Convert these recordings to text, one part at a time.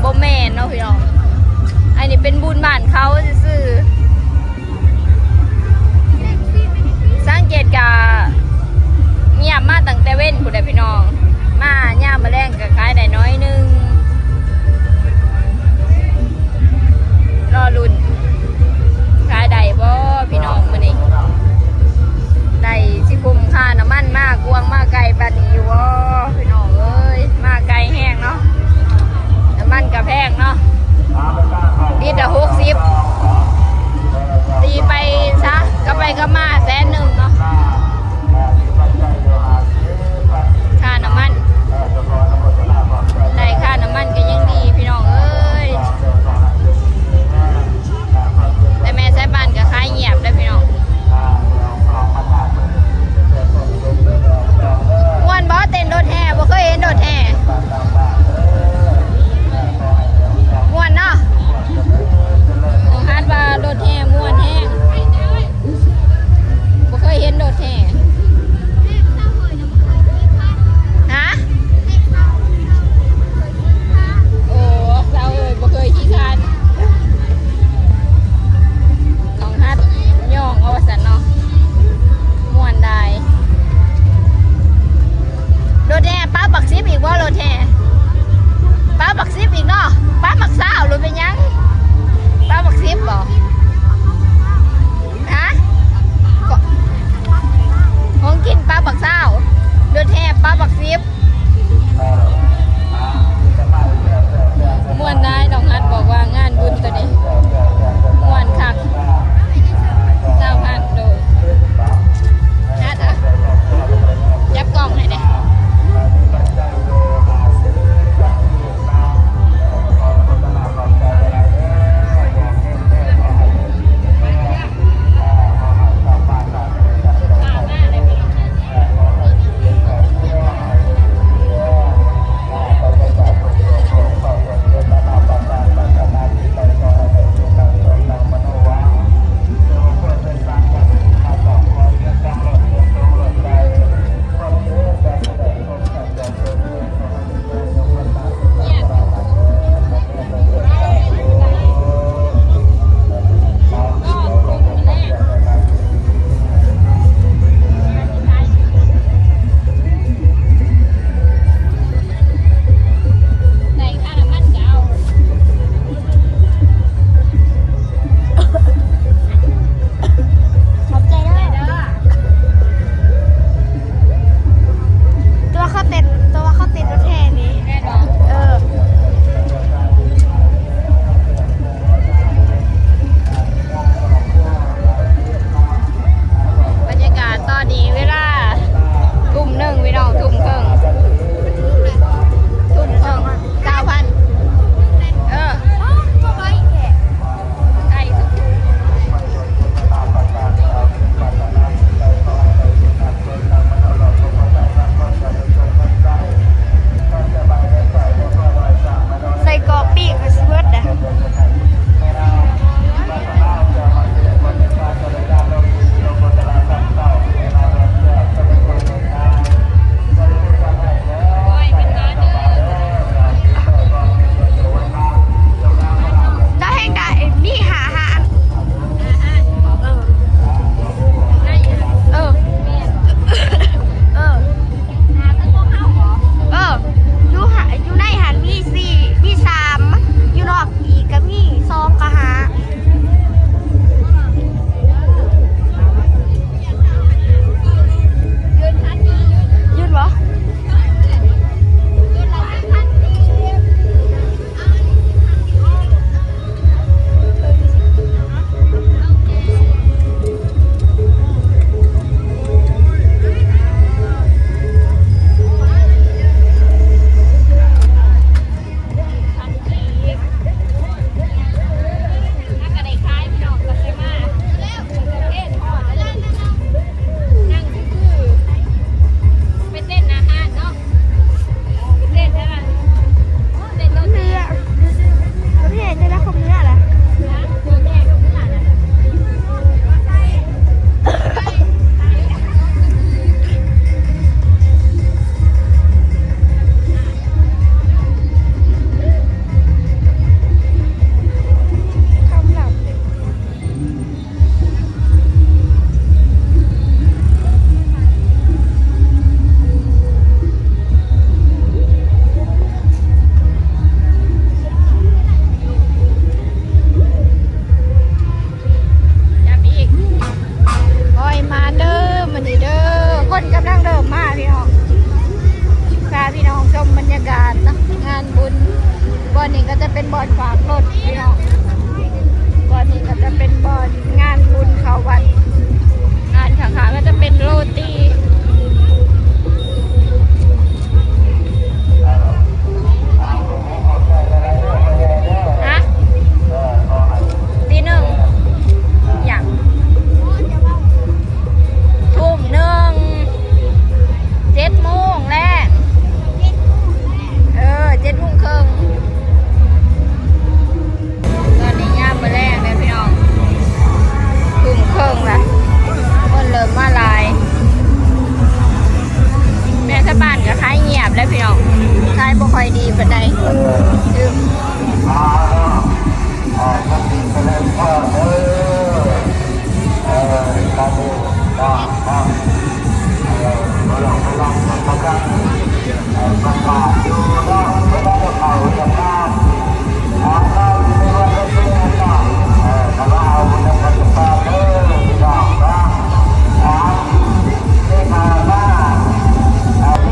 ບໍ່ແມ່ນເນາະພີ່ນ້ອງ ອັນນີ້ເປັນບຸນບ້ານເຂົາຊື່ໆ. ສັງເກດກະງຽບມາຕັ້ງແຕ່ເວັນພຸ້ນແຫຼະພີ່ນ້ອງ ມາຍາມມື້ແລງກະຂາຍໄດ້ໜ້ອຍໜຶ່ງ. ລໍລຸ້ນ ຂາຍໄດ້ບໍ່ພີ່ນ້ອງມື້ນີ້? ໄດ້ຊິຄຸ້ມຄ່ານ້ຳມັນມາກວາງມາໄກປານນີ້ຢູ່ບໍ່ພີ່ນ້ອງເອີຍ? ມາໄກແຮງເນາະ ນ້ຳມັນກະແພງເນາະ ລິດລະຫົກສິບ. ເປັນບ່ອນຝາກລົດພີ່ນ້ອງ. ບ່ອນນີ້ກໍຈະເປັນບ່ອນງານບຸນເຂົ້າວັດ. ງານຂ້າງໆກໍຈະເປັນໂລຕີ. ຮະ? ຕີໜຶ່ງ ຫຍັງ? ທຸ່ມໜຶ່ງ ເຈັດໂມງແລງ. ເອີ ເຈັດໂມງເຄິ່ງ. ຕອນນີ້ຍາມມື້ແລງແລ້ວພີ່ນ້ອງ ທຸ່ມເຄິ່ງລະ ຄົນເລີ່ມມາຫຼາຍ. ແມ່ນຊະບ້ານກໍຂາຍງຽບແລ້ວພີ່ນ້ອງ ຂາຍບໍ່ຄ່ອຍດີປານໃດ.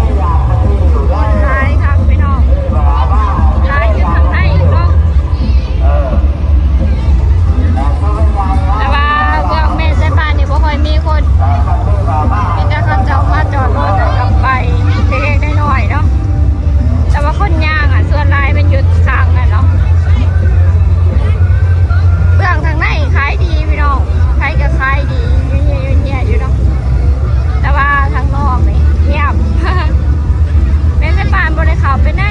ຄົນຫຼາຍຄັກພີ່ນ້ອງ ຫຼາຍຢູ່ທາງໃນເນາະ. ແຕ່ວ່າເບື້ອງແມ່ນໃນບ້ານນີ້ບໍ່ຄ່ອຍມີຄົນ ມີແຕ່ເຂົາເຈົ້າມາຈອດລົດແລ້ວກໍໄປເລັກໆນ້ອຍໆເນາະ. ແຕ່ວ່າຄົນຍ່າງອະ ສ່ວນຫຼາຍແມ່ນຢູ່ທາງນັ້ນເນາະ. ເບື້ອງທາງໃນຂາຍດີພີ່ນ້ອງ ໃຜກໍຂາຍດີ ຢູ່ເຍຍຢູ່ເຍຍຢູ່ເນາະ. ແຕ່ວ່າທາງນອກນີ້ງຽບ ແມ່ນແມ່ບ້ານບໍ່ໄດ້ເຂົ້າໄປໃນ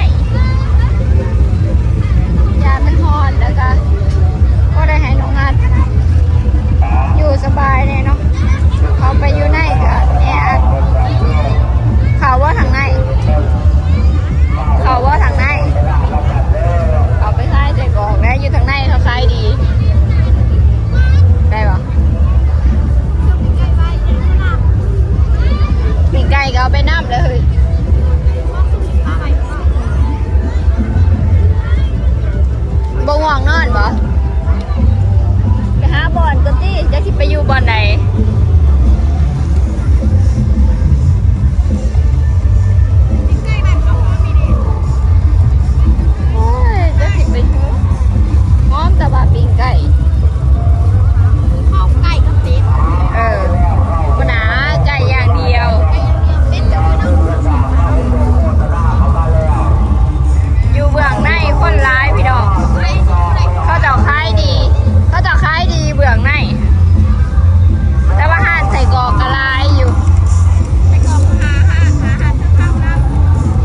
ຢ້ານມັນຮ້ອນ ແລ້ວກໍບໍ່ໄດ້ໃຫ້ນ້ອງຮັດຢູ່ສະບາຍແດ່ເນາະ. ເຂົ້າໄປຢູ່ໃນກໍແອອັດ. ເຂົ້າບໍ່ທາງໃນ? ເຂົ້າບໍ່ທາງໃນ? ເຂົ້າໄປຂາຍໄສ້ກອກແລ້ວ ຢູ່ທາງໃນເຂົາຂາຍດີ ໄດ້ບໍ່? ປີ້ງໄກ່ກໍເອົາໄປນຳເລີຍ. ບໍ່ງ່ວງນອນບໍ່? ໄປຫາບ່ອນກ່ອນຕິ ຈັກຊິໄປຢູ່ບ່ອນໃດ. ໂອ້ຍ ຈັກຊິໄປຫອມແຕ່ວ່າປີ້ງໄກ່ ເຂົ້າໄກ່ກັບເປັດ. ເອີ ບໍ່ໜາ ໄກ່ຢ່າງດຽວ. ຢູ່ເບື້ອງໃນຄົນຫຼາຍພີ່ນ້ອງ ເຂົາເຈົ້າຂາຍດີ ເຂົາເຈົ້າຂາຍດີເບື້ອງໃນ. ແຕ່ວ່າຮ້ານໄສ້ກອກກໍຫຼາຍຢູ່ ໄສ້ກອກຫ້າຮ້ານ ຫ້າຮ້ານ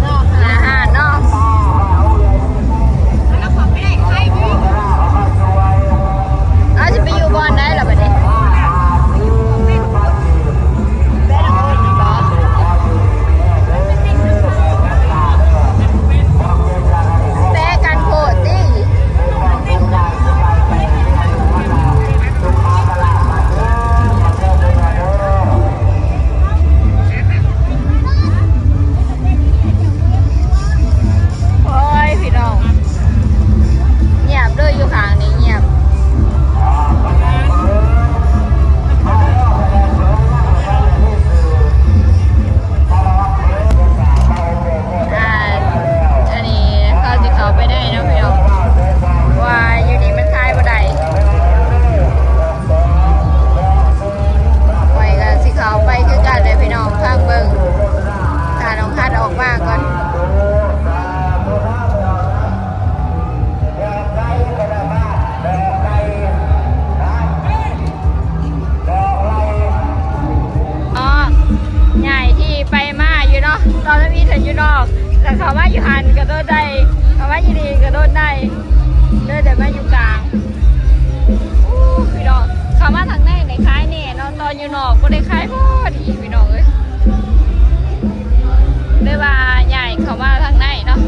ເນາະ ຫ້າຮ້ານເນາະ. ເຮົາຊິໄປຢູ່ບ່ອນໃດລະບັດນີ້? ແຊກັນໂພດຕິ. ໂອ້ຍ ພີ່ນ້ອງ ງຽບເລີຍ ຢູ່ຂ້າງນີ້ງຽບ. ອ່າ ອັນນີ້ເຂົາຊິເຂົ້າໄປໄດ້ເນາະພີ່ນ້ອງ ເພາະວ່າຢູ່ນີ້ມັນຂາຍບໍ່ໄດ້. ຂ້ອຍກໍຊິເຂົ້າໄປຄືກັນແຫຼະພີ່ນ້ອງ ຟັງເບິ່ງ ຖ້ານ້ອງຮັດອອກມາກ່ອນ. ອໍ ຍ້າຍທີ່ໄປມາຢູ່ເນາະ ຕອນນັ້ນມີແຕ່ຢູ່ນອກ ແລ້ວເຂົ້າມາຢູ່ຫັ້ນກໍໂດນໄດ້ ເຂົ້າມາຢູ່ນີ້ກໍໂດນໄດ້ ເລີຍໄດ້ມາຢູ່ກາງ. ໂອ້ ພີ່ນ້ອງ ເຂົ້າມາທາງໃນນີ້ຂາຍແນ່ເນາະ ຕອນຢູ່ນອກບໍ່ໄດ້ຂາຍພໍດີພີ່ນ້ອງເອີຍ ເລີຍວ່າຍ້າຍເຂົ້າມາທາງໃນເນາະ.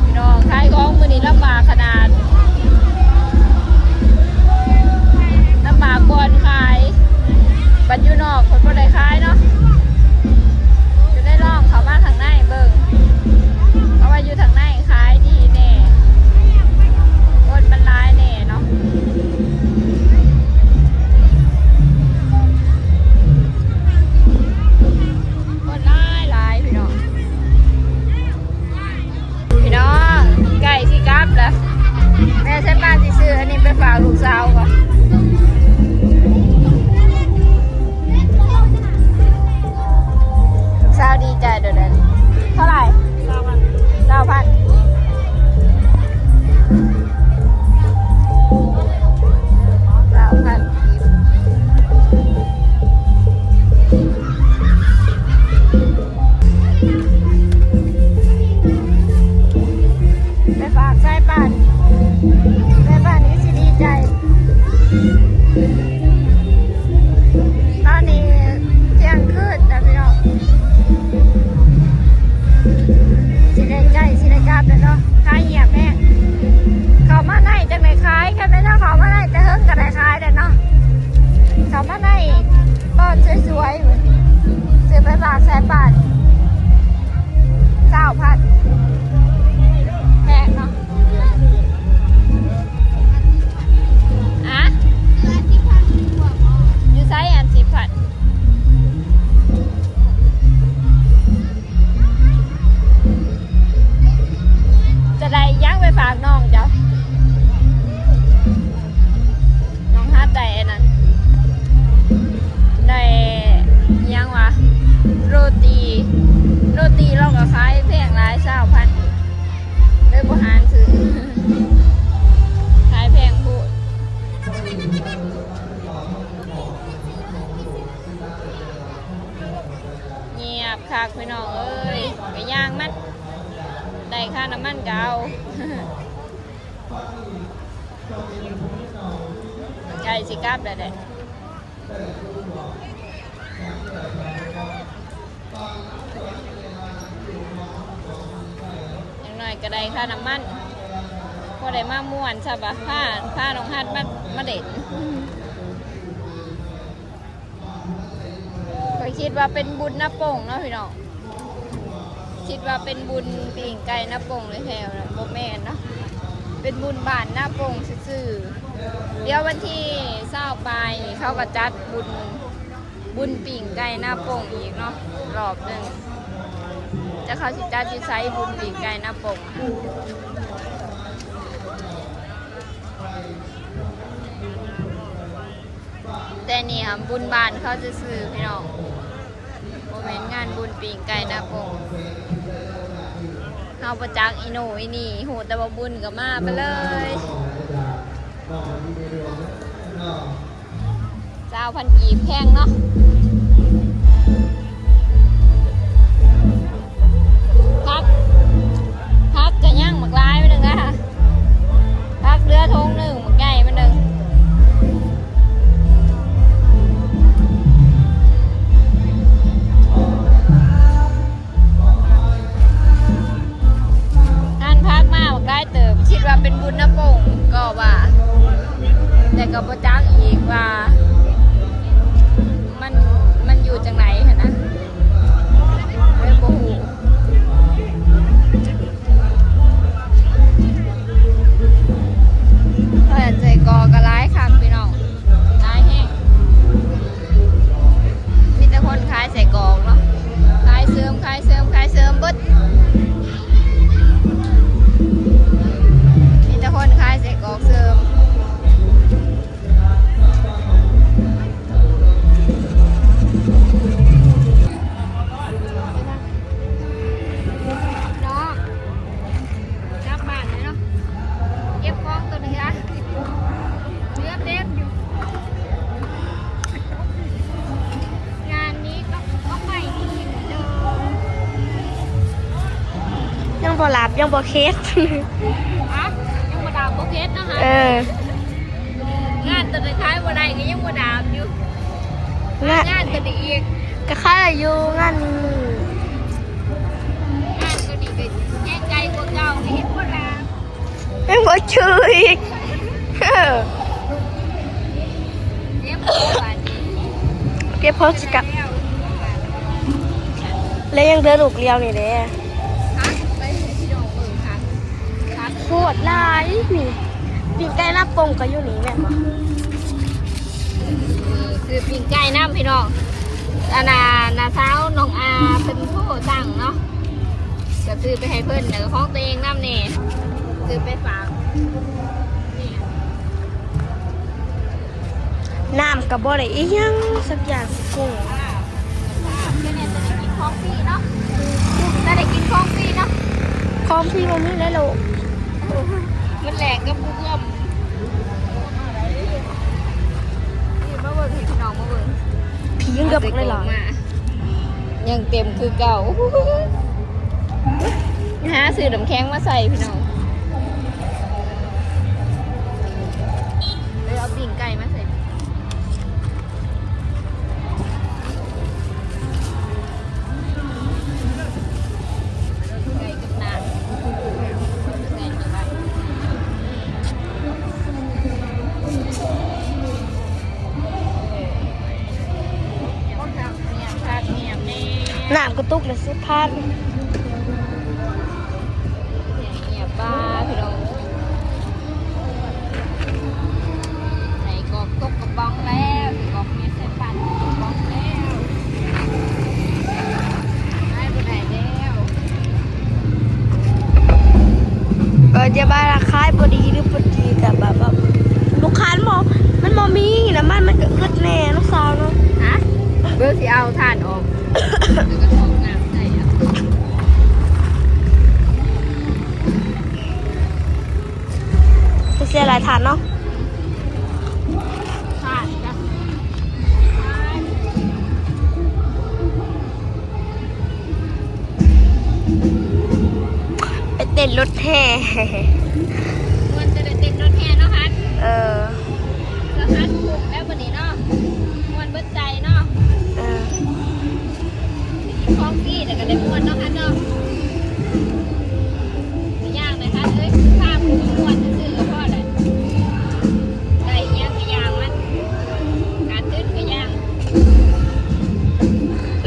ພີ່ນ້ອງ ຂາຍຂອງມື້ນີ້ລຳບາກຂະໜາດ ລຳບາກບ່ອນຂາຍ ບັດຢູ່ນອກເພິ່ນບໍ່ໄດ້ຂາຍເນາະ. ກໍໄດ້ລອງເຂົ້າມາທາງໃນເບິ່ງ ເພາະວ່າຢູ່ທາງໃນຂາຍດີແນ່ ຄົນມັນຫຼາຍແນ່ເນາະ. ເ ສວຍໆ ຊື້ໄປຝາກໃສ່ປ້ານີ້ ຊາວພັນ ແພງເນາະ. ອະ ຢູ່ໃສອັນສິບພັນ? ຈະໄດ້ຫຍັງໄປຝາກນ້ອງເຈົ້າ? ນ້ອງຫາໄດ້ອັນນັ້ນ ໄດ້ຫຍັງວະ ໂຣຕີ ໂຣຕີລາວກໍຂາຍແພງຫຼາຍ ຊາວພັນ ເລີຍບໍ່ຫານຊື້ ຂາຍແພງໂພດ. ງຽບຄັກພີ່ນ້ອງເອີຍ ໄປຍ່າງມັນ ໄດ້ຄ່ານ້ຳມັນກໍເອົາ ໃກ້ຊິກັບແລ້ວແຫຼະ. ຢ່າງໜ້ອຍກໍໄດ້ຄ່ານ້ຳມັນ ພໍໄດ້ມາມ່ວນຊະບະ ພາ ພານ້ອງຮັດມາ ມາເຫຼັ້ນ. ຂ້ອຍຄິດວ່າເປັນບຸນນາປົງເນາະພີ່ນ້ອງ ຄິດວ່າເປັນບຸນປີ້ງໄກ່ນາປົງແທ້ໆ ບໍ່ແມ່ນເນາະ ເປັນບຸນບ້ານນາປົງຊື່ໆ. ດຽວວັນທີຊາວປາຍນີ້ ເຂົາກໍຈັດບຸນ ບຸນປີ້ງໄກ່ນາປົງອີກເນາະ ຮອບໜຶ່ງ ຈັກເຂົາຊິຈັດຢູ່ໃສ ບຸນປີ້ງໄກ່ນາປົງ. ແຕ່ນີ້ຫຳບຸນບ້ານເຂົາຊື່ໆ ພີ່ນ້ອງ ບໍ່ແມ່ນງານບຸນປີ້ງໄກ່ນາປົງ. ເຮົາບໍ່ຈັກອີໂໜອີໜີ ຮູ້ແຕ່ວ່າບຸນກໍມາໄປເລີຍ. ຊາວພັນກີບແພງເນາະ. ຜັກ ຜັກກະຍັງບັກຫຼາຍໜຶ່ງນະ ຜັກເຫຼືອຖົງໜຶ່ງ ບັກໃຫຍ່ມັນໜຶ່ງ. ຫັ້ນຜັກມາບັກຫຼາຍເຕີບ ຄິດວ່າເປັນບຸນນາປົງກໍວ່າ ແຕ່ກໍບໍ່ຈັກອີກວ່າມັນ ມັນຢູ່ຈັ່ງໃດຫັ້ນນະ ເລີຍບໍ່ຮູ້. ເພິ່ນໃສ່ກໍກໍຫຼາຍຄັກພີ່ນ້ອງ ຫຼາຍແຮງ. ມີແຕ່ຄົນຂາຍໄສ້ກອກເນາະ ຂາຍເສີມ ຂາຍເສີມ ຂາຍເສີມເບິດ. ມີແຕ່ຄົນຂາຍໄສ້ກອກເສີມ. ເນາະ ກັບບ້ານເລີຍເນາະ ເກັບຂອງຕົວນີ້ ເຫຼືອເຕັມຢູ່ ງານນີ້ກໍ ກໍໄປນີ້ເດີ ຍັງບໍ່ຫຼັບ ຍັງບໍ່ເຂັດ ຮະ ຍັງບໍ່ຫຼັບບໍ່ເຂັດເນາະ ຮະ ເອີ. ງານຕົວໄດ້ຂາຍບໍ່ໄດ້ກໍຍັງບໍ່ດາບຢູ່ ງານ ງານຕົວນີ້ອີກ ກໍຂາຍໄດ້ຢູ່ ງານນີ້ ງານຕົວນີ້ກໍແຮງໃຈກວ່າເກົ່າ ເຮັດບໍ່ດາບ ຍັງບໍ່ຈື່ອີກ ເອີ ເກັບຂອງຊິກັບ ແລ້ວຍັງເຫຼືອລູກດຽວນີ້ແຫຼະ ໂຄດຫຼາຍນີ້. ປີ້ງໄກ່ນາປົງກໍຢູ່ນີ້ແມ່ນບໍ່? ຊື້ປີ້ງໄກ່ນຳພີ່ນ້ອງ ອັນນ່າ ນ້າສາວນ້ອງອາເພິ່ນໂທສັ່ງເນາະ ກໍຊື້ໄປໃຫ້ເພິ່ນ ແລ້ວກໍຂອງຕົວເອງນຳແດ່ ຊື້ໄປຝາກ. ນ້ຳກໍບໍ່ໄດ້ອີ່ຫຍັງສັກຢ່າງ ຊິກິນ ເປັນແນວຈະໄດ້ກິນຂອງຟຣີເນາະ ຈະໄດ້ກິນຂອງຟຣີເນາະ ຂອງຟຣີບໍ່ມີໃນໂລກ ມັນແລກກັບຜູ້ເມືອງ. ນີ້ມາເບິ່ງ ໃຫ້ພີ່ນ້ອງມາເບິ່ງ ຜີຍັງກັບຫຼາຍໆ ຍັງເຕັມຄືເກົ່າ. ຫາຊື້ນ້ຳແຂງມາໃສ່ພີ່ນ້ອງ ເອີ ເອົາປີ້ງໄກ່ມາໃສ່. ໄກ່ກັບນ້ຳ ໄກ່ກັບນ້ຳ ບໍ່ ນ້ຳກະຕຸກແລ້ວ ສິບພັນ. ເຫຍບາພີ່ນ້ອງ ໃສ່ກອກຕົກກະປ໋ອງແລ້ວ ໃສ່ກອກເມັດໃສ່ປັ້ນກະປ໋ອງແລ້ວ ໄດ້ບໍ່ໄດ້ແລ້ວ. ເອີ ຈະວ່າຂາຍບໍ່ດີຫຼືບໍ່ດີກະແບບວ່າລູກຄ້າບໍ່ ມັນບໍ່ມີນະ ມັນ ມັນກະອຶດແນ່ເນາະສາວເນາະ. ຮະ ເບິ່ງຊິເອົາຖ່ານອອກ ແລ້ວກະຖອກນ້ຳໃສ່ ຈະເສຍຫຼາຍຖ່ານເນາະ ຖ່ານກະ ໄປເຕັ້ນລົດແຫ່ ມ່ວນຈະໄດ້ເຕັ້ນລົດແຫ່ເນາະ ຄັນ ເອີ ສະພັນຄຸກແລ້ວບັດນີ້ເນາະ ມ່ວນເບິດໃຈເນາະ ເອີ ຂອງຟຣີແລ້ວກະໄດ້ມ່ວນເນາະ ຄັນເນາະ ບໍ່ຢາກໄດ້ ຄັນເອີຍ ພາຜູ້ມ່ວນຊື່ໆກະພໍແຫຼະ ໄດ້ອີ່ຫຍັງກະຢ່າງມັນ ການຕື່ນກະຢ່າງ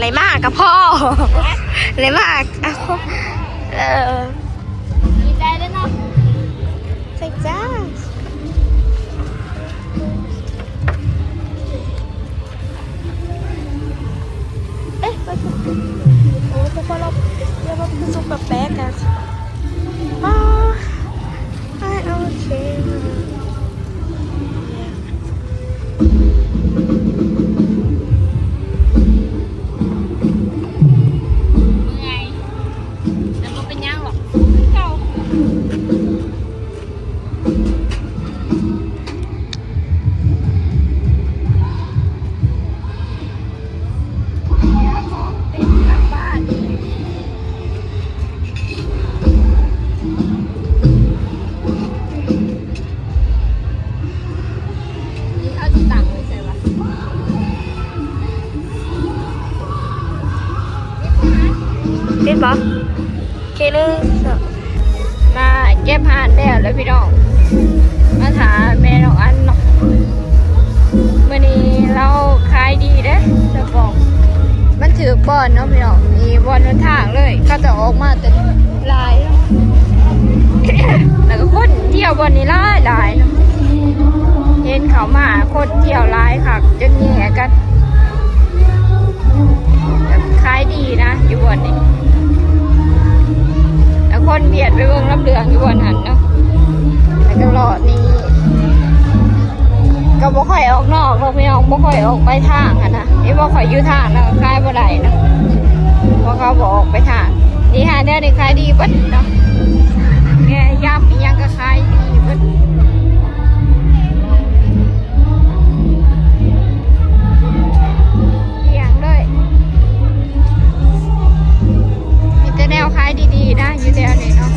ໄດ້ມາກະພໍ ໄດ້ມາ ເອີ ດີໃຈເລີຍເນາະ ໃຊ່ຈ້າ. ເອະ ໂອ້ ສະພາບລາວ ລາວຄືສຸກແປກໆ ອາ ອາ ໂອເຄ. ເມື່ອຍ ແຕ່ບໍ່ເປັນຫຍັງຫຼອກ ຄືເກົ່າ. ເຫັນບໍ່? ໂອເຄ ໜຶ່ງ ສອງ ມາເກັບຮ້ານແລ້ວລະພີ່ນ້ອງ ມາຖ້າແມ່ນ້ອງອັນເນາະ. ມື້ນີ້ລາວຂາຍດີເດ້ ເຈົ້າຂອງ ມັນຖືກບ່ອນເນາະພີ່ນ້ອງ ນີ້ບ່ອນຫົນທາງເລີຍ ເຂົາເຈົ້າອອກມາແຕ່ຫຼາຍ ແລ້ວກະຄົນທ່ຽວບ່ອນນີ້ຫຼາຍໆ ເນາະ ເຫັນເຂົ້າມາຄົນທ່ຽວຫຼາຍຄັກ ຈົນແຍ່ກັນ. ແບບຂາຍດີນະ ຢູ່ບ່ອນນີ້ ແລ້ວຄົນບຽດໄປເບິ່ງລຳເລື່ອງຢູ່ບ່ອນຫັ້ນເນາະ ແລ້ວກະເລາະນີ້ ກະບໍ່ຄ່ອຍອອກນອກດອກພີ່ນ້ອງ ບໍ່ຄ່ອຍອອກໄປທາງຫັ້ນນະ ເຫັນບໍ່ ຂ້ອຍຢູ່ທາງນະ ຂາຍບໍ່ໄດ້ນະ ເພາະເຂົາບໍ່ອອກໄປທາງ. ນີ້ຫາແນວນີ້ຂາຍດີເບິດເນາະ ແກະຢຳອີ່ຫຍັງກະຂາຍດີເບິດ. ເກັ່ງເລີຍ ມີແຕ່ແນວຂາຍດີໆນະ ຢູ່ແຖວນີ້ເນາະ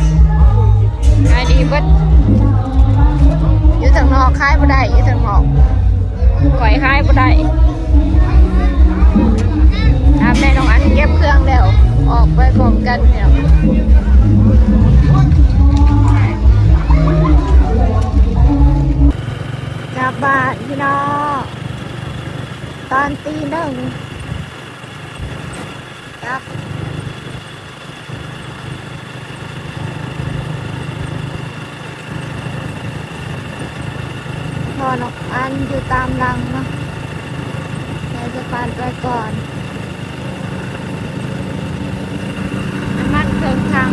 ຂາຍດີເບິດ. ຢູ່ທາງນອກຂາຍບໍ່ໄດ້ ຢູ່ທາງນອກ ຂ້ອຍຂາຍບໍ່ໄດ້. ຕາມແມ່ນ້ອງອັນເກັບເຄື່ອງແລ້ວ ອອກໄປພ້ອມກັນແລ້ວ. ກັບບ້ານພີ່ນ້ອງ ຕອນຕີໜຶ່ງ ກັບ ພໍ່ນ້ອງອັນຢູ່ຕາມຫຼັງເນາະ ແມ່ຈະປານໄປກ່ອນ. ນ້ຳມັນເຄິ່ງຖັງ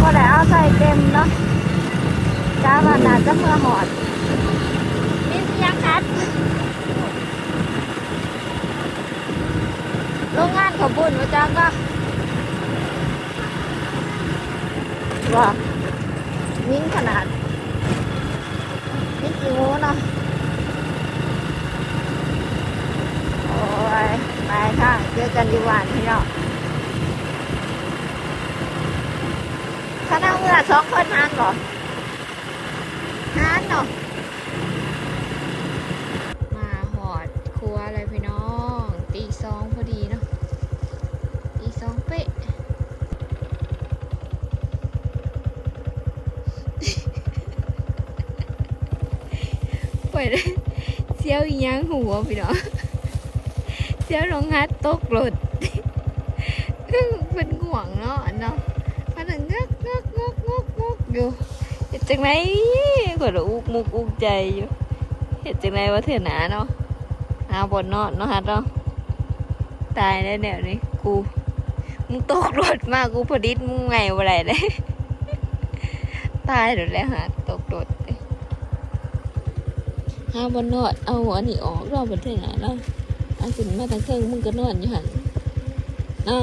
ບໍ່ໄດ້ເອົາໃສ່ເຕັມເນາະ ກະວ່າໜ້າຈະເມືອຮອດ. ມີຫຍັງຄັນ ໂລງງານເຂົ້າບຸນວ່າຈັ່ງເນາະ ວ່າມິນຂະໜາດ ມີຂີ້ໝູເນາະ. ໂອ້ຍ ປາຍທາງ ເຈີກັນຢູ່ບ້ານພີ່ນ້ອງ. ຄັນເຮົາເມືອສອງຄົນຫານບໍ່? ຫານເນາະ. ມາຮອດຄົວແລ້ວພີ່ນ້ອງ ຕີສອງພໍດີເນາະ ຕີສອງເປະ. ຂ້ອຍ ສ່ຽວອີ່ຫຍັງຫູບໍ່ພີ່ນ້ອງ? ສຽວນ້ອງຮັດຕົກລົດ ເພິ່ນງ່ວງເນາະ ອັນເນາະ ມັນກໍງຶກໆໆໆຢູ່ ເຮັດຈັ່ງໃດ ຂ້ອຍລະອຸກມຸກອຸກໃຈຢູ່ ເຮັດຈັ່ງໃດວ່າເທື່ອໜ້າເນາະ ຫາບ່ອນນອນເນາະ ຮັດເນາະ ຕາຍແລ້ວແນວນີ້ ກູ ມຶງຕົກລົດມາ ກູຜະລິດມຶງໃໝ່ບໍ່ໄດ້ເດ້ ຕາຍໂລດແລ້ວຫາຕົກລົດ ຫາບ່ອນນອນ ເອົາອັນນີ້ອອກເນາະ ບັດເທື່ອໜ້າເນາະ ເອົາຂຶ້ນມາທາງເທິງ ມຶງກໍນອນຢູ່ຫັ້ນເນາະ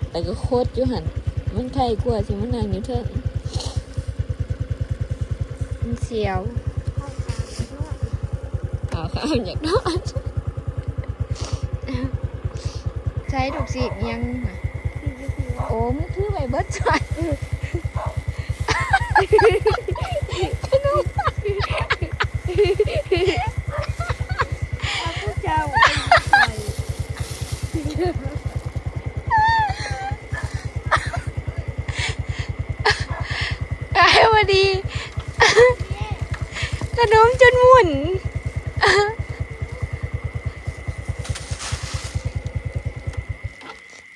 ແລ້ວກໍຄົດຢູ່ຫັ້ນ ມັນໄຄກວ່າຊິມານັ່ງຢູ່ເທິງ ມັນສຽວ ຂາວຂາວຢາກນອນ ໃຊ້ລູກຊີ້ນຍັງ ໂອ້ ມຶງຖືໄວ້ເບິດ ເຈົ້າ ເອົາຜູ້ເຈົ້າ ໄດ້ບໍ່ດີ ຂະໜົມຈົນໝຸ່ນ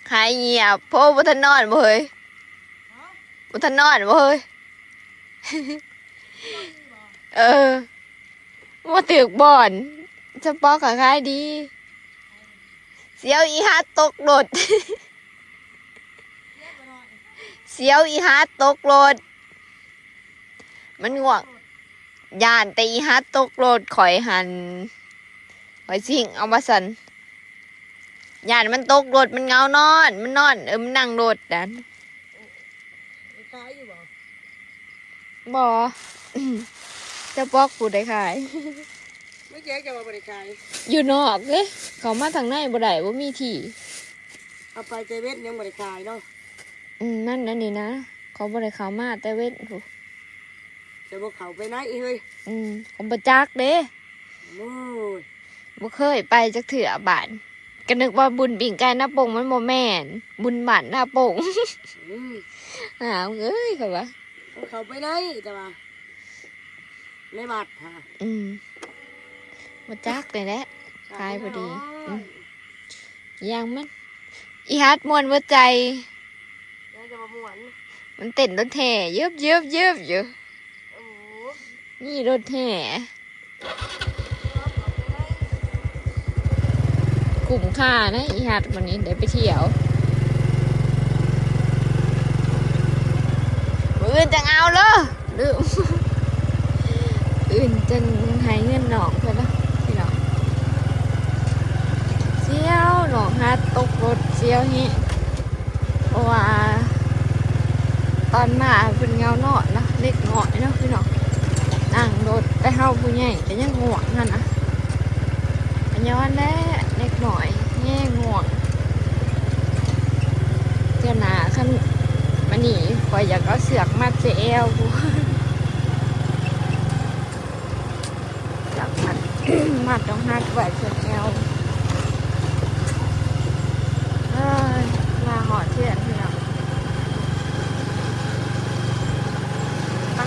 ຂາຍງຽບ ໂພ ບໍ່ທັນນອນບໍ່ເຮີ້ຍ? ບໍ່ທັນນອນບໍ່ເຮີ້ຍ? ເອີ ບໍ່ຖືກບ່ອນ ສະປອກກໍຂາຍດີ ສຽວອີ່ຮັດຕົກລົດ ສຽວອີ່ຮັດຕົກລົດ ມັນງ່ວງ ຢ້ານແຕ່ອີ່ຮັດຕົກລົດ ຂ້ອຍຫັ້ນ ຂ້ອຍຊິງເອົາວ່າຊັ້ນ ຢ້ານມັນຕົກລົດ ມັນເຫງົານອນ ມັນນອນ ເອີ ມັນນັ່ງລົດນັ້ນ ຂາຍຢູ່ບໍ່? ບໍ່ ສະປອກຜູ້ໃດຂາຍ? ເມື່ອກີ້ເຈົ້າວ່າບໍ່ໄດ້ຂາຍ ຢູ່ນອກເດ້ ເຂົ້າມາທາງໃນບໍ່ໄດ້ ບໍ່ມີທີ່ ເອົາໄປແຕ່ເວັນຍັງບໍ່ໄດ້ຂາຍເນາະ ອືມ ນັ້ນອັນນີ້ນະ ເຂົາບໍ່ໄດ້ເຂົ້າມາແຕ່ເວັນພຸ້ນ ຈະບໍ່ເຂົ້າໄປໃນເຮີ້ຍ ອືມ ເຂົາບໍ່ຈັກເດ້ ໂອ້ຍ ບໍ່ເຄີຍໄປຈັກເທື່ອບ້ານ ກໍນຶກວ່າບຸນປີ້ງໄກ່ນາປົງ ມັນບໍ່ແມ່ນ ບຸນບ້ານນາປົງ ອືມ ຫາເອີຍ ເຂົາວ່າ ເຂົ້າໄປໃນ ແຕ່ວ່າ ໃນວັດຫາ ອືມ ບໍ່ຈັກນີ້ແຫຼະ ຂາຍບໍ່ດີ ອືມ ຢ່າງມັນ ອີ່ຮັດມ່ວນເບິດໃຈ ຍັງຈະບໍ່ມ່ວນ ມັນເຕັ້ນລົດແຫ່ ເຢິບໆໆ ຢູ່ ໂອ້ ນີ້ລົດແຫ່ ຄຸ້ມຄ່ານະ ອີ່ຮັດມື້ນີ້ໄດ້ໄປທ່ຽວ ມື້ອື່ນຈັ່ງເອົາເດີ ລືມ ອື່ນຈັ່ງໃຫ້ເງິນນ້ອງເພິ່ນເນາະ ພີ່ນ້ອງ ສຽວນ້ອງຮັດຕົກລົດ ສຽວແຮງ ເພາະວ່າຕອນມາເພິ່ນເຫງົານອນເນາະ ເດັກນ້ອຍເນາະ ພີ່ນ້ອງ ນັ່ງລົດ ແຕ່ເຮົາຜູ້ໃຫຍ່ກໍຍັງງ່ວງຫັ້ນນະ ກໍຍ້ອນແຫຼະ ເດັກນ້ອຍແຮງງ່ວງ ເທື່ອໜ້າຄັນມານີ້ ຂ້ອຍຢາກເອົາເຊືອກມັດໃສ່ແອວພຸ້ນ. ຈັບມັດ ມັດຕ້ອງຮັດໄວ້ເທິງແອວ ເອີຍ ມາຮອດເຮືອນພີ່ນ້ອງ ໄປ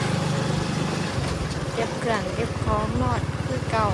ເກັບເຄື່ອງເກັບຂອງນອນຄືເກົ່າ.